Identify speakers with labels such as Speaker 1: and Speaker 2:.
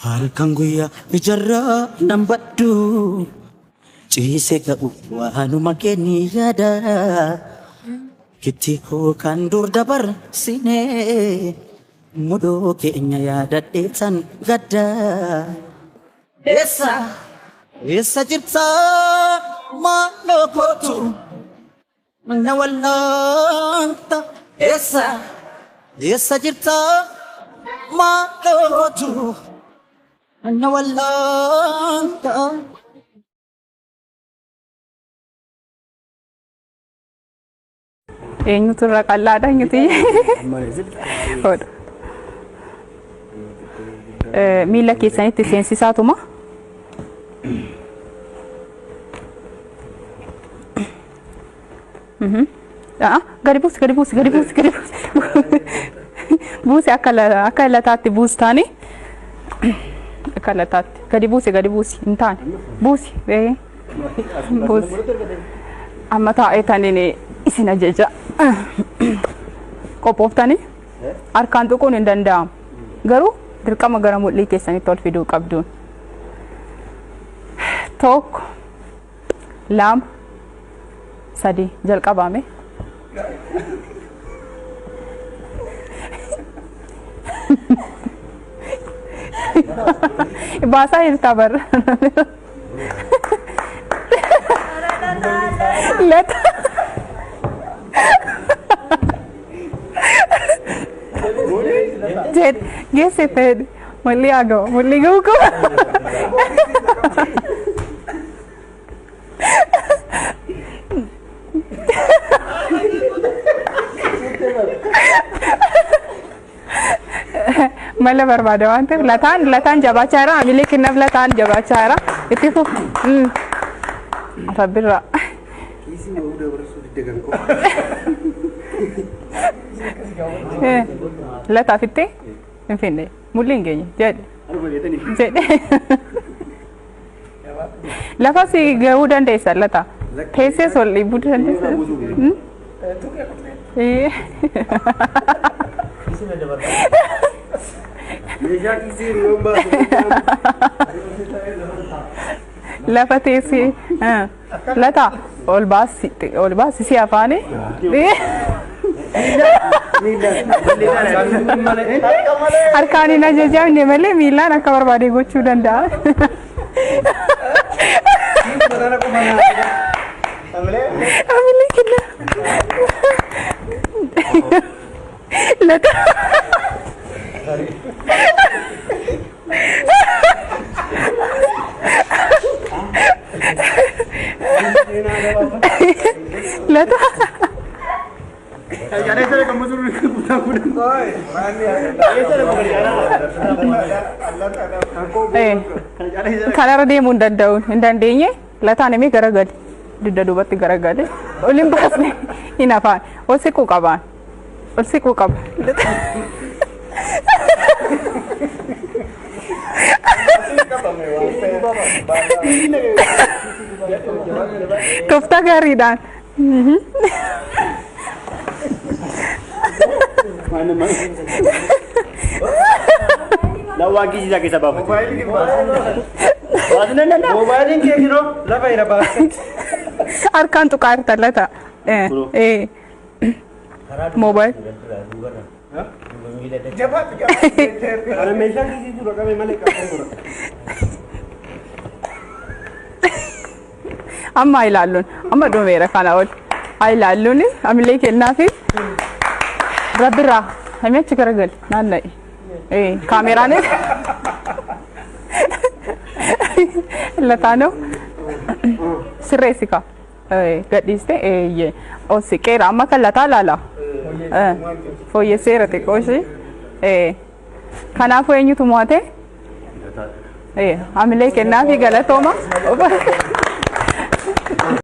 Speaker 1: Halkan guyyaa ijarraa nan baddu ciise ka'u waanuma kenni yaada kitti koo kan dur dabarsine mudoo keenya yaadadhee tan gadda. Eessa eessa jirta maaloo kootu na wallaanta eessa eessa jirta maaloo kootu na wallaanta.
Speaker 2: Eenyutu irra qal'aadha eenyutu hodha. Miila keessanitti seensisaatuma. Gadi buusi gadi buusi gadi buusi gadi buusi. Buusi akka akka lataatti buustaani. Akka lataatti gadi buusi gadi buusi hin taane buusi buusi. Amma taa'ee taniin isin ajaja. Qophooftanii harkaan tuquun hin danda'amu. Garuu dirqama gara mul'ii keessanitti ol fiduu qabduun. Tokko, lama, sadi jalqabaame. Baasaa jirtaa barra. Lata. Jedhe geesse ta'e mul'ii haa ga'u mul'ii ga'u qaba. Mala barbaada waan ta'eef lataan lataan jabaachaa jira hamilee kennaaf lataan jabaachaa jira itti fufu. Rabbirraa.
Speaker 3: Kiisii wayii dabarsuu didde kan qofa.
Speaker 2: Lataa fittee hin finne mul'ii hin geenye jedhe jedhe. Lafa si gahuu dandeessa lata. Teessees ol dhiibuu dandeessa.
Speaker 3: Meeshaa kiisii hiriyoon baasu.
Speaker 2: Lafa teessee. Lata ol baasi ol baasi si afaani. Harkaan hin ajajamne malee miilaan akka barbaade gochuu danda'a. Hamilee kenna. Lata. Lata. Kanarra deemuu hin danda'u hin dandeenye lataan himee garagali dugda duubatti garagali ol hin baasne hin afaan ol siquu qabaan ol siquu qaba. Tooftaa gaariidhaan.
Speaker 4: Lawwaan kiisii isaa keessa baafate. Baasuu danda'a.
Speaker 3: Moobaayiliin kee kinoo lafa jira baasee.
Speaker 2: Harkaan tuqaa jirta lata. Moobaayil.
Speaker 3: Jabaatu jabaatu.
Speaker 4: Kana meeshaan kiisii dura qabee malee qabee dura.
Speaker 2: Amma haa ilaalluun. Amma dhumeera kana ol. Haa ilaalluun amillee kennaafi. Rabbirraa. Hami achi garagali. Naanna'i. Kaameraanis. Lataanoo. Sirreessi kaa. Gadhiiste eeyyee. Ol siqeera. Amma kan lataa laala. Fooyyesseera xiqqoo ishee. Kanaafuu eenyutu mo'ate? Hamilee kennaafi galatooma.